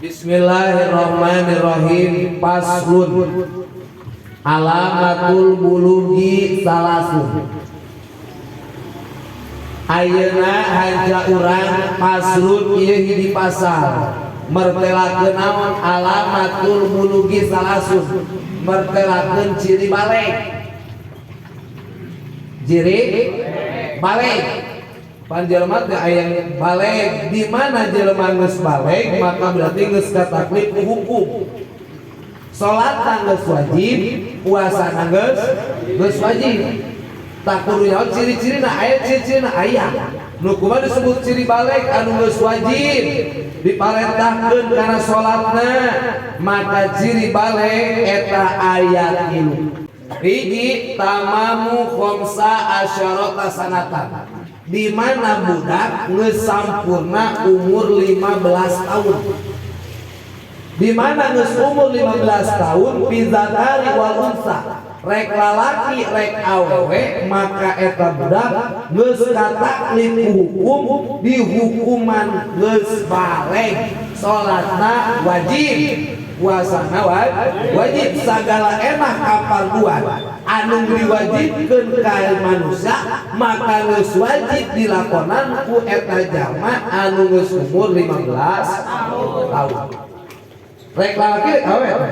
Bismillahirrahmanirrahim. Faslun. Alamatul bulughi salasun. Ayeuna hanca urang faslun, ieu hiji pasal mertelakeun naon? Alamatul bulughi salasun, mertelakeun ciri balig. Ciri balig, pan jelema teh aya balig. Di mana jelema geus balig, maka berarti geus kataklif ku hukum. Salat geus wajib, puasa geus geus wajib. Tak kudu nyaho ciri-cirina. Aya ciri-cirina? Aya. Nu kumaha disebut ciri balig? Anu geus wajib diparentahkeun kana salatna, maka ciri balig eta aya tilu. Hiji, tamamu khamsa asyarata sanatan, di mana budak geus sampurna umur 15 tahun. Di mana geus umur 15 tahun, fidzakari wal unsa, rek lalaki rek awewe, maka eta budak geus kataklif hukum, dihukuman geus balig, salatna wajib, puasana wajib, segala enak kaparduan anu diwajibkeun ka manusia, maka geus wajib dilakonan ku eta jalma anu geus umur 15 tahun, rek lalaki rek awewe.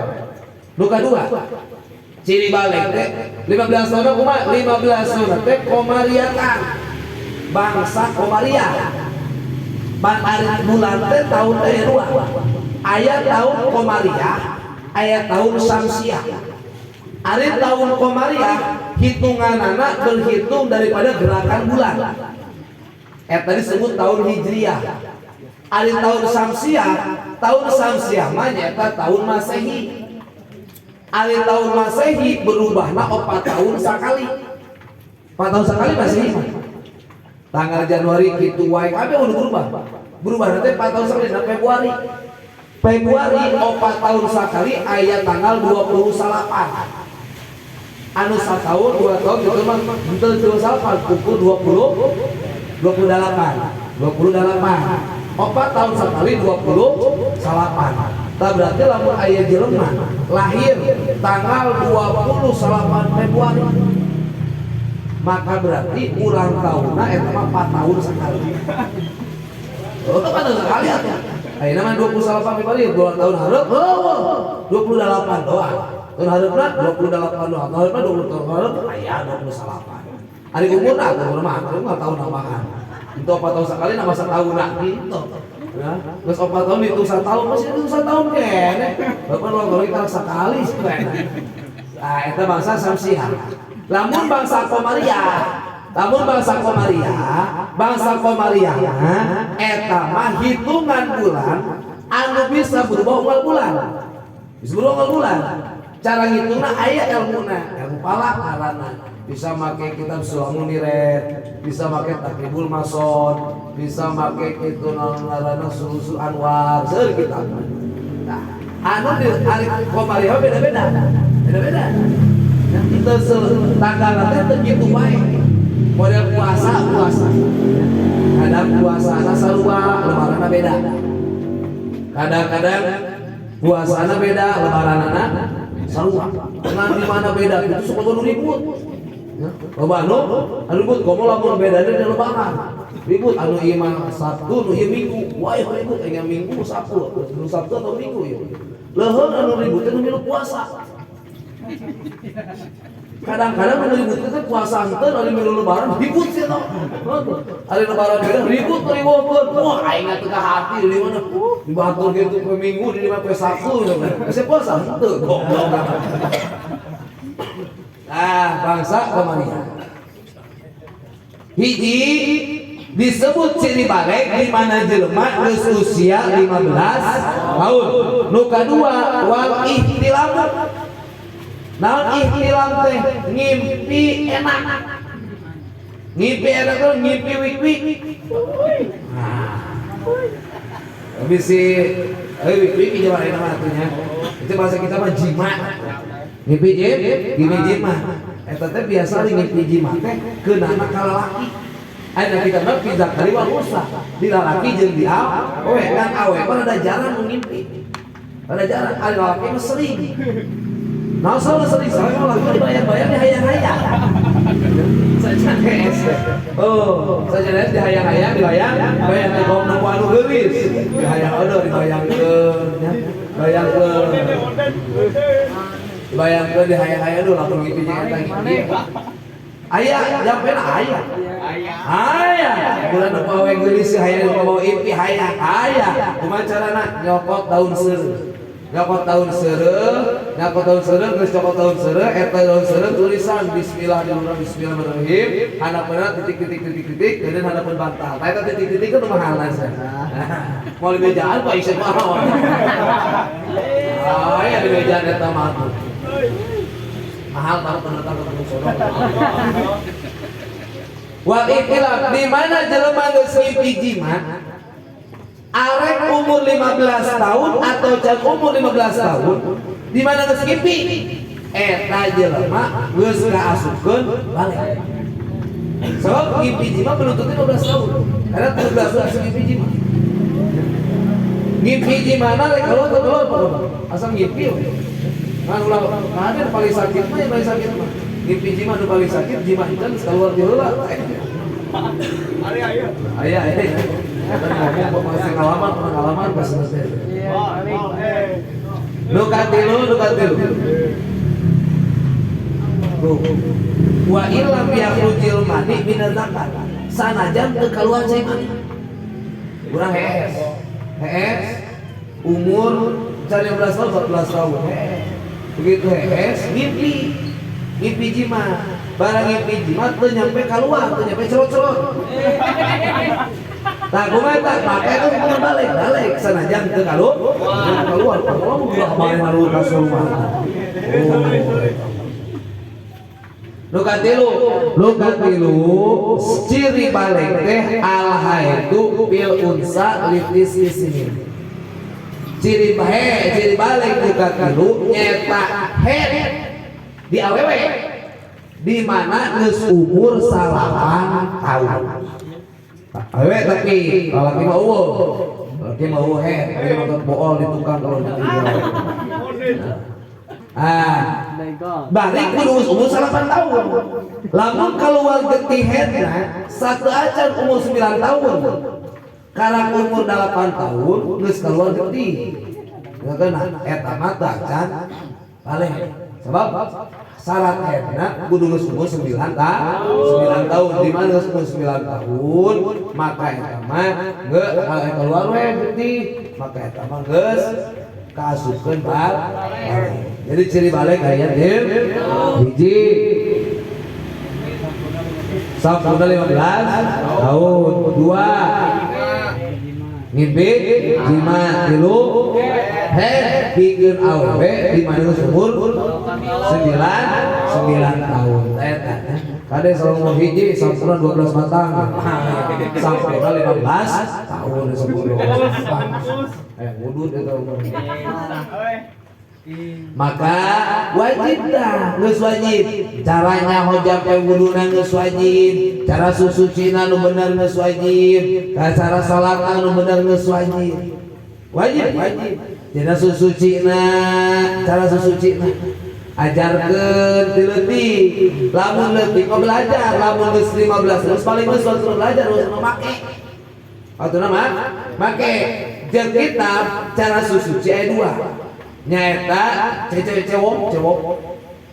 Nu kadua, ciri balig teh 15 tahun kumaha? 15 tahun teh komariatan, bangsa komariah. Pan ari bulan teh tahun teh dua, aya tahun komariah, aya tahun samsiah. Ari tahun komariah hitunganana berhitung daripada gerakan bulan, eta disebut tahun hijriah. Ari tahun samsiah, tahun samsiah mah nyaeta tahun masehi. Ari tahun masehi berubahna 4 tahun sekali, 4 tahun sekali. Masehi mah tanggal Januari gitu wae kabeh udah berubah. Berubah nanti 4 tahun sekali. Nah, Februari, Februari 4 tahun sekali aya tanggal 28. Anu setahun 2 tahun itu mah betul 28, pukul 20 28 28. 4 tahun sekali 28. Tak berarti lamun aya jelema lahir tanggal 28 Februari, maka berarti ulang tahunna eta mah 4 tahun sekali. Oh, 4 tahun sekali atuh. Ayeuna mah 28 Februari, 2 tahun hareup, oh, 28 doang. Tahun hareupna 28 doang. Tahun hareupna 20, tahun hareup aya 28. Ari umurna atuh, umur mah atuh mah tahun nambahan. Itu 4 tahun sekali nambah setahun nah gitu. Ya, geus 4 tahun dihitung setahun, masih dihitung setahun keneh. Bapak ulang tahun kita sekali sih. Nah, eta bangsa Samsiah. Lamun bangsa Komariah, lamun bangsa Komariah, bangsa Komariah eta mah hitungan bulan anu bisa berubah unggal bulan. Bisa berubah unggal bulan. Cara ngitungna aya ilmuna, ilmu falak ngaranna. Bisa make kitab Sulamul Muniret, bisa make Taqribul Mason, bisa make kitu ngaranna Sulusul Anwar, seueur kitab. Nah, anu di ari Komariah beda-beda. Beda-beda. Ya, itu tanggal teh teu kitu wae. Model puasa puasa. Kadang puasana sarua, lebaranna beda. Kadang-kadang puasana beda, lebaranana sarua. Ngan di mana beda itu sok loba nu ribut. Ya, loba anu ribut, komo lamun bedana di lebaran. Ribut anu ieu mah Sabtu, nu ieu Minggu. Wah, ieu ribut aya Minggu Sabtu, nu Sabtu atau Minggu ya. Leuheung anu ribut teh nu milu puasa. Kadang-kadang nu ribut teh puasa henteu, ari milu lebaran ribut sih tau. Ari lebaran beda ribut riweukeun. Wah, aing teu hati di mana? Di batur gitu ke Minggu, di mana ke Sabtu gitu. Geus puasa henteu, goblok. Nah, bangsa Komariah. Hiji disebut ciri balig di mana jelema geus usia 15 tahun. Nu kadua, wal ihtilam. Naon ihtilam teh? Ngimpi enak. Ngimpi enak tuh ngimpi wik-wik. Nah. Bisi wik-wik zaman ayeuna mah atuh. Itu bahasa kita mah jima. Ngimpi jim, ngimpi jima. Eta teh biasa ngimpi jima teh keunana ka lalaki. Ayeuna kita mah fi zakari wal unsa. Di lalaki jeung di awewe kan awewe mah rada jarang ngimpi. Rada jarang, ari lalaki mah sering. Nah, selalu sering, soalnya kalau lagi dibayar-bayar dihayang-hayang. Sajanes. Oh, sajanes dihayang-hayang, dibayar, bayar di bawah nemu anu geulis. Dihayang aduh dibayangkeun ya. Bayangkeun. Dibayangkeun dihayang-hayang aduh lamun ngimpi jeung eta ngimpi. Aya, jampena aya. Aya. Bulan nu awe geulis hayang nu bawa impi hayang, aya. Kumaha carana? Nyokot daun seureuh. Nyokot daun seureuh, nyokot daun seureuh, geus nyokot daun seureuh, eta daun seureuh tulisan bismillahirrahmanirrahim, bismillahirrahmanirrahim, handapeunna titik titik titik titik, kemudian handapeun bantal. Tah eta titik titik itu mahalna sia. Mau dibejaan Pak Isep mah. Aya dibejaan eta mah tuh. Mahal taruh pendatang ke Gunung Sodong. Wal ihtilam di mana jelema geus ngimpi jima arek umur 15 tahun atau can umur 15 tahun di mana geus ngimpi eta jelema geus kaasupkeun balig. Sebab ngimpi jima menuntut 15 tahun. Karena 17 tahun geus ngimpi jima. Ngimpi jima na rek keluar keluar asal ngimpi we. Ngan ulah nah ada paling sakit mah yang paling sakit mah. Ngimpi jima nu paling sakit jima itu geus keluar ti heula. Aya. Aya aya. Kan ngomong masih pengalaman pengalaman pas selesai. Nu katilu nu katilu. Tuh. Wa illam yakhrujil mani minaz zakar. Sanajan teu kaluar cai mani. Urang hees. Hees umur can 15 tahun 14 tahun. Hees. Begitu hees ngimpi. Ngimpi jima. Barang ngimpi jima teu nyampe kaluar, teu nyampe cerot-cerot. Tah kumaha eta? Maka itu hukuman balig, balig sanajan teu kaluar, kalau ulah maneh malu ka rumah. Oh. Nu katilu, nu katilu ciri balig teh al haidu fil unsa litis isinin. Ciri bahe, ciri balig nu katilu nyeta haid di awewe di mana geus umur 9 tahun. Awewe tapi lalaki mah eueuh. Lalaki mah eueuh haid, lalaki mah bool di tukang kalau di Ah, balik kudu umur 8 tahun. Lamun keluar getih haidna satu acan umur 9 tahun. Karena umur 8 tahun geus keluar getih. Nah, eta mah can balig. Sebab syarat haidna kudu geus umur 9 9 tahun. Di mana geus umur 9 tahun, maka eta mah geus keluar we getih, maka eta mah geus kaasupkeun balig. Jadi ciri balig aya hiji sampurna 15 tahun, dua ngimpi jima, tilu haid pikeun awewe di mana geus umur 9 tahun. Eta kade selalu hiji sampurna 12 batang, sampurna 15 tahun 10. Wudud eta umur. Maka wajib dah, geus wajib. Caranya hojam teh wuduna geus wajib, cara susucina nu bener geus wajib, cara salatna nu bener geus wajib. Wajib, wajib. Dina susucina, cara susucina ajarkeun ti leutik. Lamun leutik mah belajar, lamun geus 15 geus paling geus waktu belajar geus make. Watuna mah make. Jeung kitab cara susuci aya dua. Nyaeta cewek cewok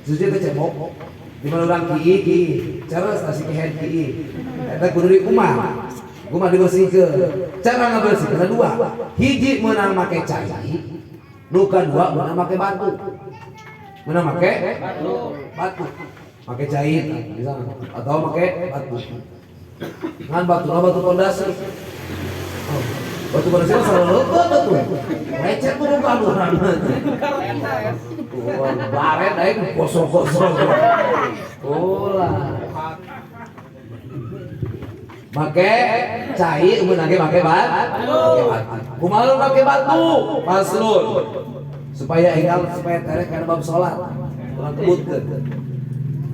suci teh cewok di mana urang kieu kieu cara stasi kehed kieu eta kudu di kumaha kumaha dibersihkeun cara ngabersihkeun dua hiji meunang make cai nu kadua meunang make batu meunang make batu make cai bisa atau make batu ngan batu batu pondasi. Oh. Batu pondasi mah selalu leukeut atuh. Lecet tuh bukan urang. Baret aing kosong-kosong. Ulah. Make cai meunang ge make batu. Make batu. Kumaha lu make batu? Paslon. Supaya enggal supaya terek kana bab salat. Urang kebutkeun.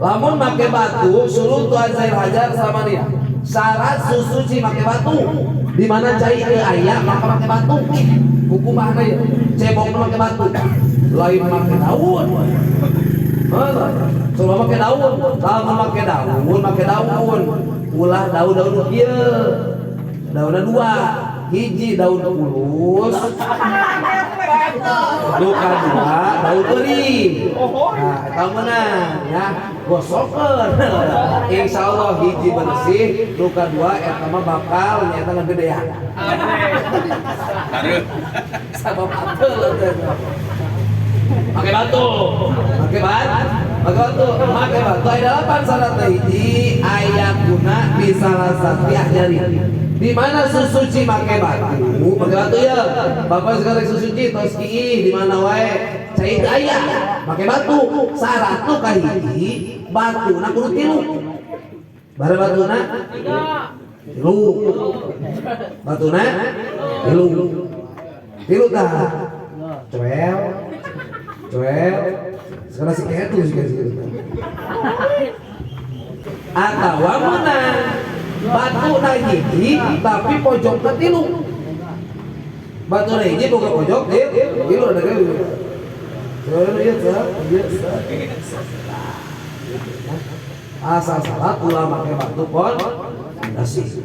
Lamun make batu suruh tuan Zair Hajar sama dia. Syarat susuci make batu. Di mana cai teu aya maka make batu. Hukumahna ieu cebokna make batu. Lain make daun. Heuh, coba make daun, lamun make daun, make daun. Ulah daun-daun kieu. Daunna dua, hiji daun pulus, nu kadua daun euring. Nah, eta meunang ya, gosokeun. Insyaallah hiji bersih, nu kadua eta mah bakal nyaeta ngegedean. Sabab ateul teh. Make batu, make batu, make batu, make batu. Aya delapan syarat hiji ayakuna di salah satu ahjari. Di mana susuci make batu ya. Bapak sekarang susuci tos kiih di mana wae cai teu aya make batu. Syarat nu kahiji batuna kudu tilu. Bare batuna tilu. Batuna tilu. Tilu tah. Coel. Coel. Sekarang si ketu sih kayak gitu. Atawa menang batu na hiji tapi pojokna tilu. Batu na hiji boga pojok tilu ada kayak gitu. Coel ieu teh, ieu teh. Asal salat ulah make batu pondasi.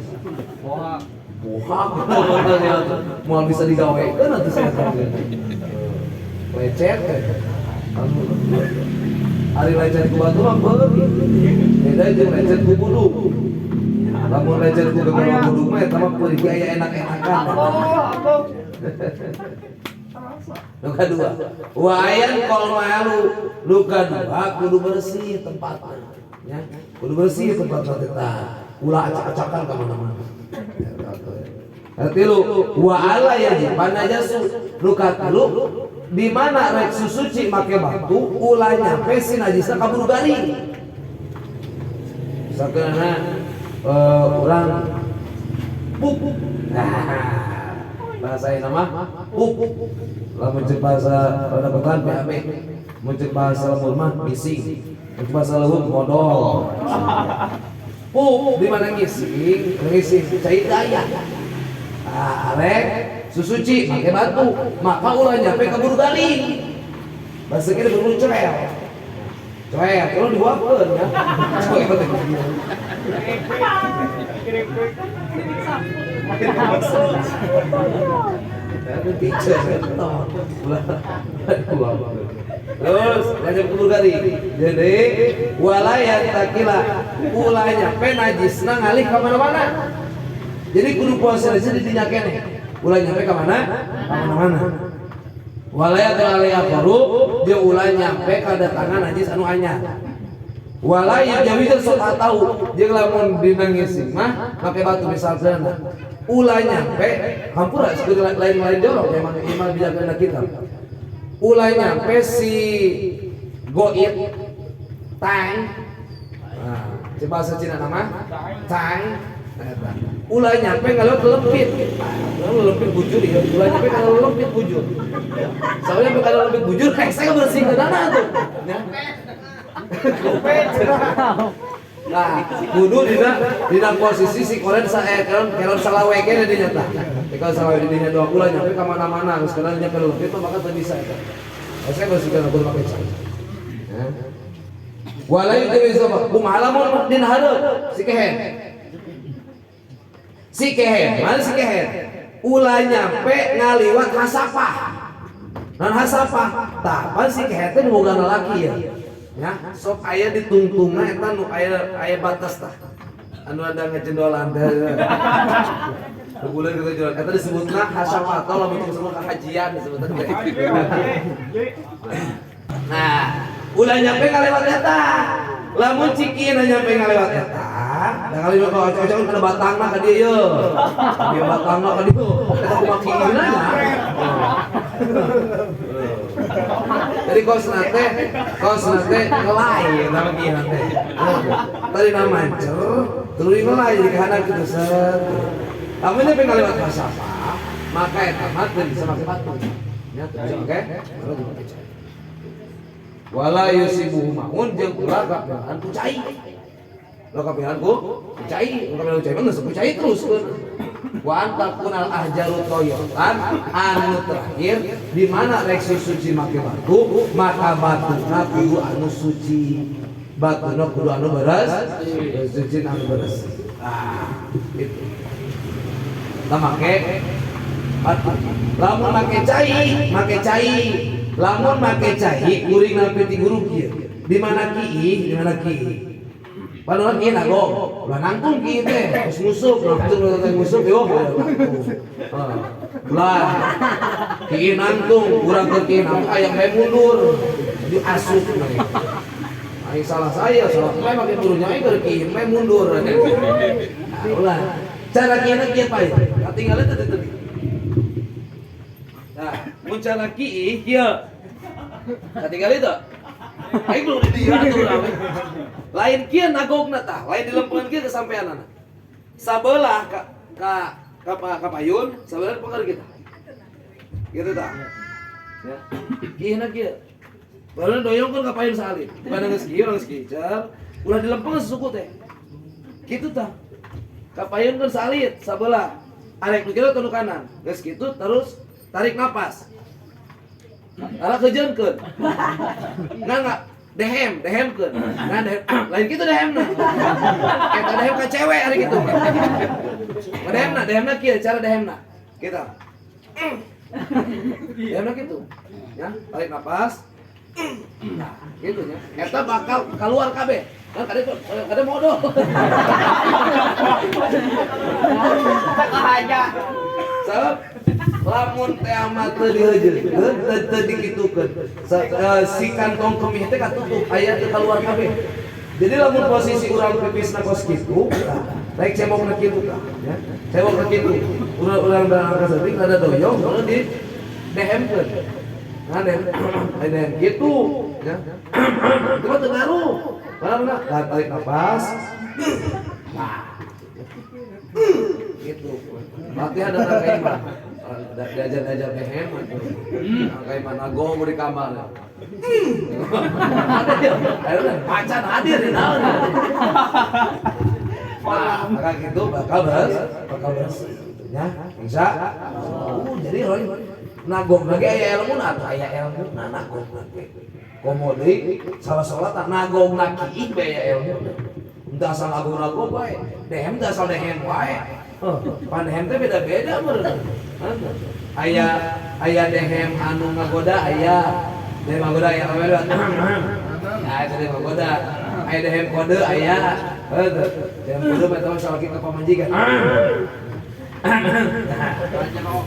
Bohak. Moal bisa digawekeun atuh saya. Lecet teh. Ari lecet ku batu mah beuri. Beda jeung lecet ku buduk. Lamun lecet ku gegoro buduk mah eta mah peurih aya enak-enakan. Nu kadua, wa ayan kol malu. Nu kadua kudu bersih tempatna. Ya, kudu bersih tempatna teh. Ulah acak-acakan ka mana-mana. Tilu, wa ala yajiban najasu. Nu katilu di mana rek susuci make batu ulah nyampe si najisna kaburu garing. Misalkan urang pup. Nah, bahasa ini mah pup. Lamun cek bahasa rada kotan BAB. Mun cek bahasa lembur mah ngising. Mun cek bahasa leuweung modol. Pup di mana ngising, ngising cai daya. Ah, arek susuci make batu, maka ulah nyampe kaburu garing. Bahasa kita buru coel. Coel, kalau dibuangkeun ya. Coel teh. Terus lanjut kubur garing. Jadi walaya takila ulah nyampe najisna ngalih ka mana-mana. Jadi kudu puasa di dinya keneh. Ulah nyampe ka mana? Ka mana-mana. Walaya alaya baru dia ulah nyampe kadatangan najis anu anyar. Walaya jawi teh sok tahu jeung lamun dina ngising mah make batu misalkan ulah nyampe hampura lain-lain jorok emang iman bijakna kita. Ulah nyampe si goit tang. Nah, bahasa Cina nama tang. Ulah nyampe ngalewat lempit. Lempit bujur ya. Ulah nyampe kalau lempit bujur. Soalnya nyampe kalau lempit bujur, saya bersih ke dana tuh. Ya. Nah, kudu dina posisi si koren keron salawe kene dinya tah. Kalau salawe di dinya dua ulah nyampe ka mana-mana, geus kana nyampe lempit mah maka teu bisa eta. Saya bersihkan kudu make cai. Ya. Walai teu bisa kumaha lamun dina hareup si kehen. Si kehen, mana si kehen? Ulah nyampe ngaliwat hasapah. Non hasapah, tah pan si kehen teh boga lalaki ya. Ya, sok aya ditungtungna eta nu aya aya batas tah. Anu ada ngejendolan teh. Bulan kita jualan, eta disebutna hasapah atau lamun disebut kahajian disebutna teh. Nah, ulah nyampe ngalewat eta. Lamun cikina nyampe ngalewat eta, da kali nu ocok-ocokan kana batangna ka dieu ye. Dia batangna ka dieu. Eta kumaha kiina nya. Jadi kosna teh ngelai nama kiina teh. Tadi nama mancer, tuluy ngelai jadi kahanan kitu set. Lamun nyampe ngalewat hasapah, maka eta mah teu bisa make batu. Nya teu bisa make batu. Wala yusibuhu maun jeung ulah kabelaan ku cai. Lo kapihan ku cai, lo kapihan ku cai mah geus ku cai terus. Wa antakunal ahjaru toyotan anu terakhir di mana rek suci make batu, maka batuna kudu anu suci. Batuna kudu anu beres, suci anu beres. Ah, itu. Nah, make batu. Lamun make cai, make cai. Lamun make cai, kuring nampi ti guru kieu. Di mana kiih, di mana kiih. Padahal kieu nagog, ulah nangtung kieu teh, geus nguseup, nangtung teh nguseup yo, nangtung. Ulah kieu nangtung, urang keur kieu nangtung aya bae mundur. Jadi asup mereka. Aing salah saya, salah saya make turunnya aing keur kieu bae mundur. Nah, ulah. Cara kieu kieu pae. Katinggalan teh teu. Nah, mun cara kieu kieu. Katinggalan itu. Aing belum di dieu atuh rame. Lain kieu nagogna tah, lain dilempengan kieu kesampeanana. Sabelah ka payun, sabelah pengker kita. Gitu tah. Ya. Kieu na kieu. Baru doyongkeun ka payun saalit. Bukan geus kieu, geus kieu. Cer. Ulah dilempeng suku teh. Kitu tah. Ka payun kan saalit sabelah. Arek nu kieu atau nu kanan. Geus kitu terus tarik napas. Ala kejeunkeun. Nah, enggak dehem, dehemkeun. Nah, dehem, lain kitu dehemna. Eta dehem ka cewek ari kitu. Dehemna, dehemna kieu cara dehemna. Kita. Dehemna kitu. Ya, tarik napas. Nah, gitu ya. Eta bakal keluar kabeh. Kan kadang kadang modal. Aja. Sabab lamun teh amat teu diheujeunkeun, teu teu dikitukeun. Si kantong kemih teh katutup, aya teu keluar kabeh. Jadi lamun posisi urang pipisna kos kitu, tah, rek cebokna kitu tah, ya. Cebokna kitu. Urang-urang dalam kaseuting ada doyong, urang di dehemkeun. Nah, dehem, dehem kitu, ya. Itu mah teu ngaruh. Mana mana? Nah, tarik napas. Nah, gitu. Latihan datang ka imah. Diajar-ajar dehem atuh. Ka imah nago di kamar. Ada ya, ayo macan hadir di naon. Nah, maka gitu bakal bersih gitu ya. Bisa. Oh, jadi roy nagog lagi aya ilmu atau aya ilmu nah nagog lagi. Komo deui salah salat nagog na kiih bae aya ilmu. Henteu asal nagog-nagog wae. Dehem teu asal dehem wae. Heuh, pan dehem teh beda-beda meureun. Aya aya dehem anu ngagoda aya dehem ngagoda aya apa beda. Nah, itu dehem ngagoda. Aya dehem kode aya. Heuh, dehem kode mah eta salaki ka pamajikan.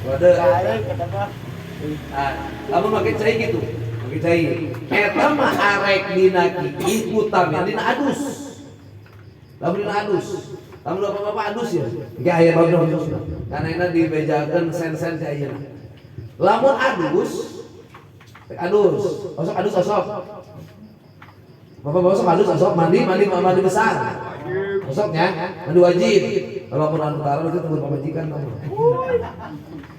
Kode. Nah, lamun make cai gitu. Make cai. Eta mah arek dina kiih utamina dina adus. Lamun dina adus. Lamun bapak-bapak adus ya. Engke aya bab adus. Karena ini dibejakeun sen-sen si ayeuna. Lamun adus, rek adus, osok adus osok. Bapak-bapak osok adus osok mandi mandi mandi besar. Osoknya mandi wajib. Kalau mun anu utara berarti tunggu pamajikan kamu.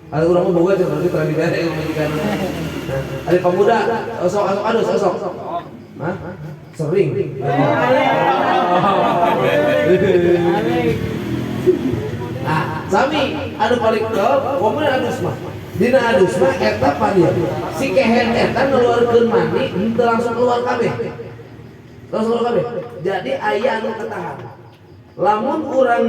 Ada urang mah boga cenah berarti tara dibere pamajikan. Nah, ada pemuda osok osok adus osok. Hah? Sering. Nah, sami anu paling top komo adus mah. Dina adus mah eta pan ieu. Si kehen eta ngeluarkeun mani henteu langsung keluar kabeh. Langsung keluar kabeh. Jadi aya anu ketahan. Lamun urang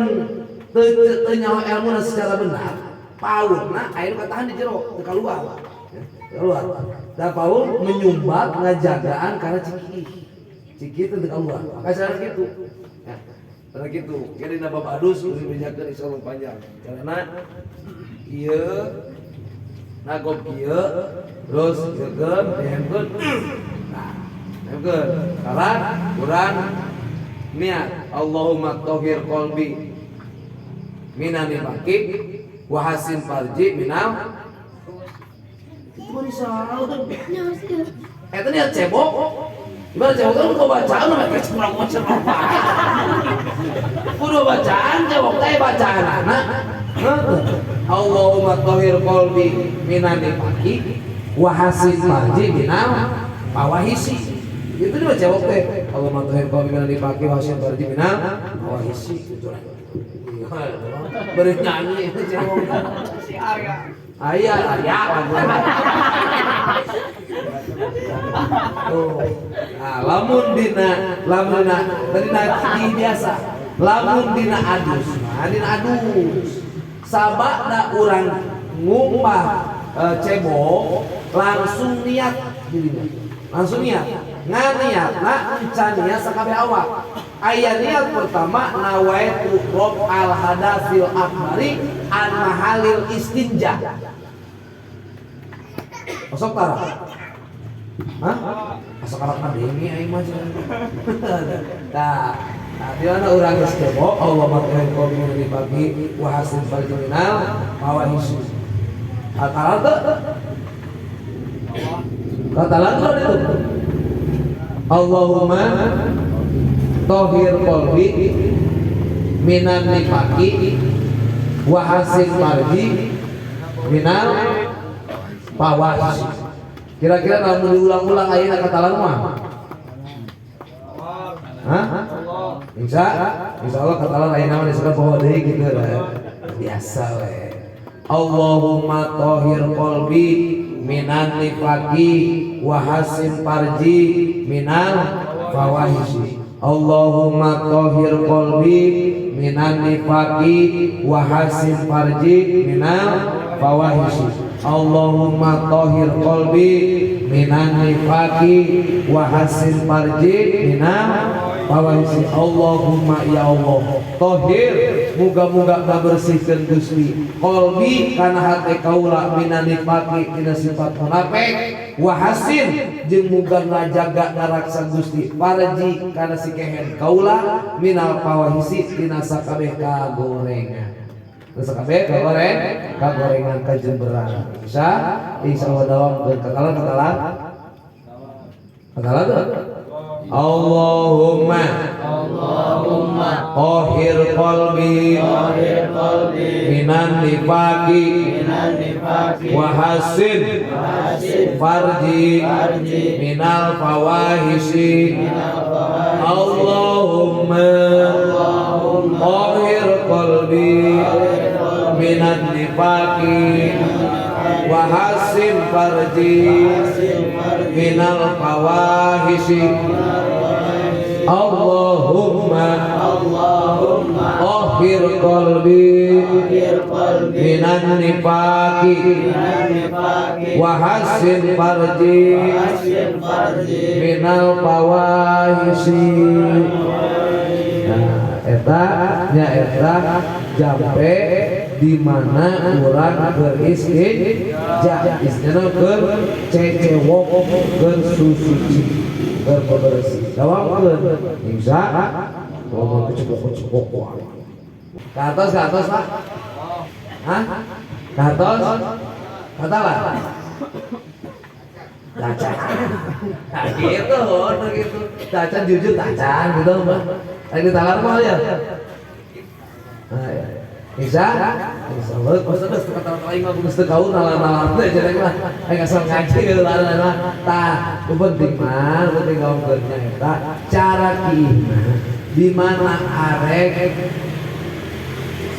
teu teu nyaho elmuna secara benar, paurna aya nu katahan di jero, teu kaluar. Keluar. Dan paur menyumbat ngajagaan karena cikih. Cikih teu keluar. Maka cara gitu. Ya. Karena gitu. Jadi dina bab adus kudu dibejakeun insyaallah panjang. Karena ieu nagog ieu terus jeukeun dehemkeun. Nah, dehemkeun. Karena urang niat Allahumma thahhir qalbi minan nifaqi wa hasin farji minal itu mah disalah. Eta niat cebok. Gimana cebok kan kudu bacaan mah kayak kurang bacaan apa. Kudu bacaan cebok teh bacaan anak. Allahumma thahhir qalbi minan nifaqi wa hasin farji minal fawahisi. Itu dia cebok teh. Allahumma tahhir qalbi minan nifaqi wa hasin farji minal fawahisi gitu. Beri nyanyi Si Arya. Aya aya tuh. Nah, lamun dina tadi na biasa. Lamun dina adus, nah dina adus. Sabada urang ngumpah cebok langsung niat dirinya. Langsung niat. Ngan niatna encan niat sakabeh awak. Aya niat pertama nawaitu rob al hadasil akbari an mahalil istinja. Osok tara? Hah? Asa karak kadenge aing mah cenah. Tah, di mana urang geus cebok Allahumma tahhir qalbi minan nifaqi wa hasin farji minal fawahish. Katalan teu? Katalan teu itu? Allahumma tahhir qalbi minan nifaqi wa hasin farji minal fawahish. Kira-kira lamun diulang-ulang ayeuna katalan mah? Hah? Insya Allah katalan ayeuna mah disebut poho deui kitu lah. Biasa we. Allahumma tahhir qalbi minan nifaqi wa hasin farji minal fawahish. Allahumma tahhir qalbi minan nifaqi wa hasin farji minal fawahish. Allahumma tahhir qalbi minan nifaqi wa hasin farji minal fawahish. Allahumma ya Allah tahhir muga-muga ngabersihkeun Gusti qalbi kana hate kaula minan nifaqi tina sifat munafik wa hasin jeung muga ngajaga ngaraksa Gusti farji kana sikehen kaula minal fawahisi tina sakabeh kagorengan. Sakabeh kagorengan kajemberan. Bisa insyaallah dawam katalan katalan. Katalan tuh. Allahumma tahhir qalbi minan nifaqi wa hasin farji minal fawahisi. Allahumma tahhir qalbi minan nifaqi wa hasin farji minal fawahisi. Allahumma tahhir qalbi minan nifaqi wa hasin farji minal fawahisi. Nah, eta nya eta jampe di mana urang beristinja, istilahna keur cecewok, keur susuci, keur bebersih. Dawamkeun insya Allah kecepok-kecepok. Ke atas Pak. Hah? Ke atas? Katalah. Tacan. Nah, gitu, gitu. Tacan jujur tacan gitu mah. Lagi talar mah ya. Nah, ya. Bisa? Insya Allah, terus kata lain mah geus teu kaur nalar-nalar teh jadi mah aing asal ngaji gitu nalar-nalar. Tah, nu penting mah, nu penting ngomongkeunnya eta cara kieu di mana arek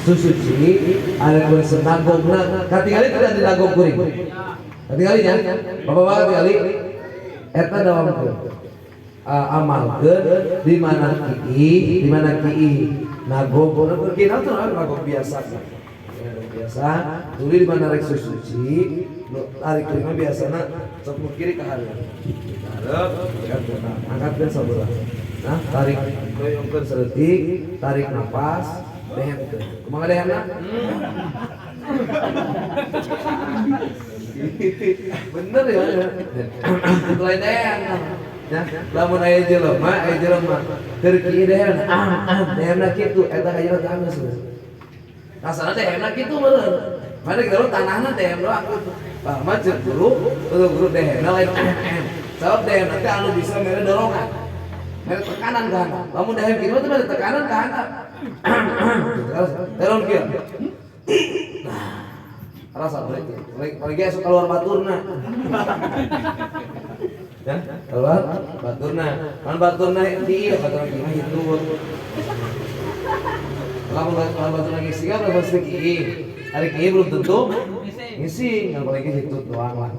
susuci, arek bersenagogna katingali tidak dinagog kuring. Katingali nya? Bapak-bapak katingali eta dawamkeun. Amalkeun di mana kieu, di mana kieu nagog kita tuh nagog biasa, biasa. Tuli di mana rek susuci, tarik lima biasana sok nu kiri ke hareup, angkatkeun sabelah. Nah, tarik doyongkeun saeutik, tarik napas, dehemkeun. Kumaha dehemna? Bener ya. Itu lain dehem. Ya, lamun aya jelema keur kieu dehemna, dehemna kitu eta ka jelema teh geus. Rasana dehemna kitu meureun. Mana kita lu tanahna dehem doang kitu. Bah mah ceuk guru, guru dehemna lain Sabab dehemna teh anu bisa mere dorongan. Mere tekanan ka handap. Lamun dehem kitu mah teh mere tekanan ka handap. Teron kieu. Nah, rasa berarti. Lagi asup keluar baturna. Ya, keluar baturna. Kan baturna di baturna gimana hitut. Lamun baturna ngising kan pasti kieu. Ari kieu belum tentu ngising, yang paling hitut doang lah.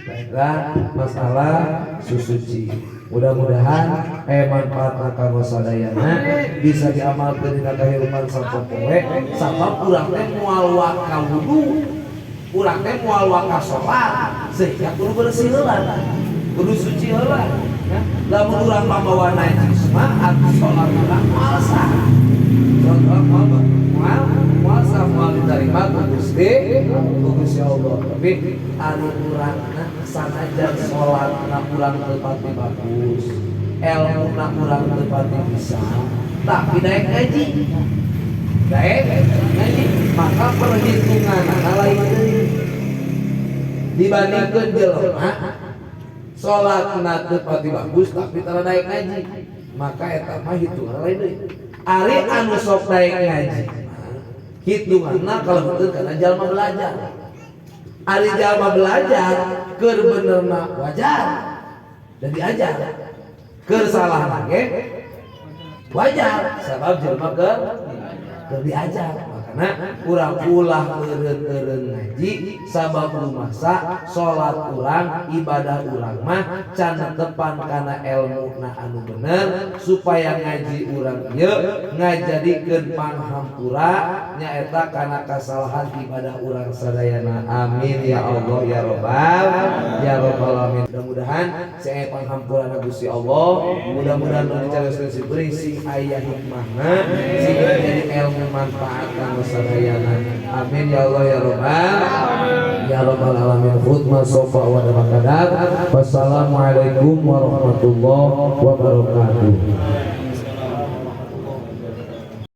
Baiklah, masalah susuci. Mudah-mudahan manfaat kanggo sadayana bisa diamalkeun dina kahirupan sapopoe, sabab urang teh moal waka wudu, urang teh moal waka salat, sehingga kudu bersih heula, kudu suci heula ya. Lamun urang mamawa najis mah atuh salat urang moal sah, salat urang moal moal moal sah, moal diterima ku Gusti, ku Gusti Allah. Tapi anu urangna sanajan salatna urang teu pati bagus, elmuna urang teu pati bisa, tapi daek ngaji, daek ngaji, maka perhitunganna lain deui dibandingkeun jelema salatna teu pati bagus tapi tara daek ngaji, maka eta mah hitungan lain deui. Ari anu sok daek ngaji hitunganna kalau betul karena jalma belajar. Ari jalma belajar keur benerna wajar dan diajar, keur salah ge wajar sabab jelma keur diajar. Makana urang ulah eureun-eureun ngaji, sabab rumasa salat urang, ibadah urang mah can tepan kana elmuna anu bener, supaya ngaji urang ieu ngajadikeun panghampura nyaeta kana kasalahan ibadah urang sadayana. Amin ya Allah ya robbal ya robbal alamin. Mudah-mudahan saya panghampurana Gusti Allah, mudah-mudahan nu dicarioskeun sibeuring sing aya hikmahna, sing jadi ilmu manfaat kanggo sadayana. Amin ya Allah ya robbal ya robbal alamin. Khutbah sofa wa kadar. Wassalamualaikum warahmatullahi wabarakatuh.